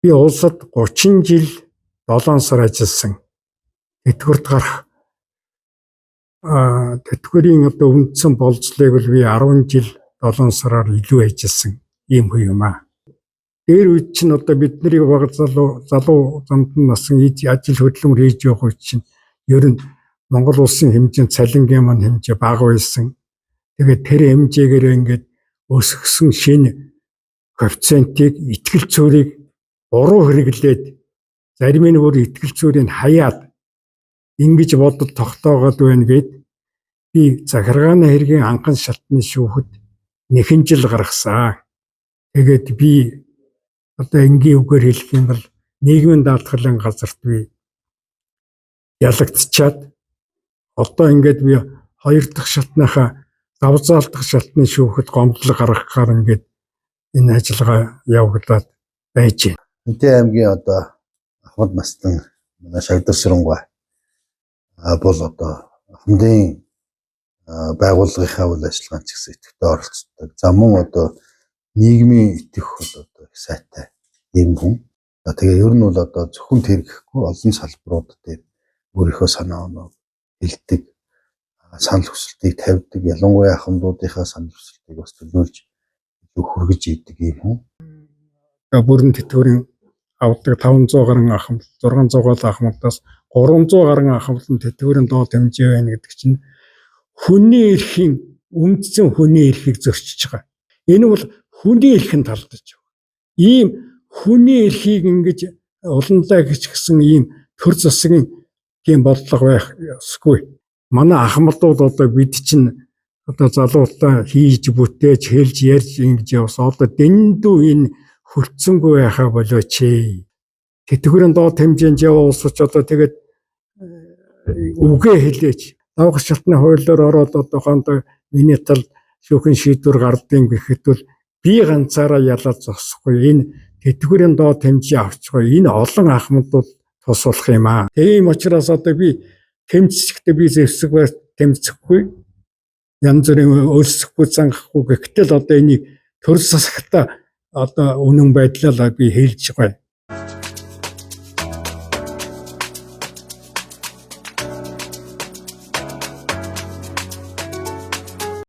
Би улсад 30 жил 7 сар ажилласан. Тэтгэврт гарах тэтгэврийн одоо үндсэн болцлыг бол би 10 жил 7 сараар илүү ажилласан ийм хүн юм аа. Дээр үед чинь одоо бид нарыг бага залуу замдан насан ажил хөдөлмөр хийж явах үед чинь ер нь Монгол улсын хэмжээнд цалингийн маань хэмжээ бага байсан. Тэгээд тэр хэмжээгээр ингээд өсгсөн шинэ коэффициентийг итгэл цөөрийг буруу хэрэглээд зарим нь бүр итгэл цөөрийг хаяад ингэж бодол тогтоогоод байна гэд би захиргааны хэргийн анхан шатны шүүхэд нэгэн жил гаргасан. Тэгээд би одоо энгийн үгээр хэлэх юм бол нийгмийн даатгалын газарт би ялагдчихад одоо ингээд би хоёр дахь шатныхаа давзаалдах шатны шүүхэд гомдол гаргахаар ингээд энэ ажиллагаа явагдаад байж байна. Хэнтэй аймгийн одоо Ахмад настан манай Шагдар Сүрэнгуй бол одоо Ахмадын байгууллагынхаа үйл ажиллагаанд ч гэсэн идэвхтэй оролцдог. За мөн одоо нийгмийн итгэх бол одоо их сайтай ийм хүн. За тэгээ ер нь бол одоо зөвхөн тэр гэхгүй олон салбарууд дээр өөрийнхөө санаа оноог хэлдэг, санал хүсэлтийг тавьдаг, ялангуяа ахмадуудынхаа санал хүсэлтийг бас төлөөлж илүү хүргэж идэг ийм хүн. Бүрэн тэтгэврийн авдаг 500 гаруй ахмад, 600 гол ахмадаас 300 гаруй ахмад нь тэтгэврийн доод хэмжээ байна гэдэг чинь хүний эрхийн үндсэн хүний эрхийг зөрчиж байгаа. Энэ бол хүний эрхэн талдаж байна. Ийм хүний эрхийг ингэж уланлаа гэж гисэн ийм төр засгийн тийм бодлого байх ёсгүй. Манай ахмадууд одоо бид чинь одоо залуудаа хийж бүтээж хэлж ярьж ингэж явсан. Одоо дэндүү энэ хүлцэнгүй байхаа болооч. Тэтгэврийн доод хэмжээнд яваа улс ч одоо тэгээд үгээ хэлээч. Давх шатны хуулиар ороод одоо хондоо миний тал шүүхэн шийдвэр гардыг гэхэд бол би ганцаараа ялаад зогсохгүй. Энэ тэтгэврийн доод хэмжээ авчихгүй. Энэ олон ахмадууд тус болох юм аа. Тийм учраас одоо би тэмцэхдээ би зэвсэг байх тэмцэхгүй. Янз бүрийн өлсөхгүй зангахгүй. Гэхдээ л одоо энийг төр засагта одоо үнэн байдлаа би хэлж байгаа.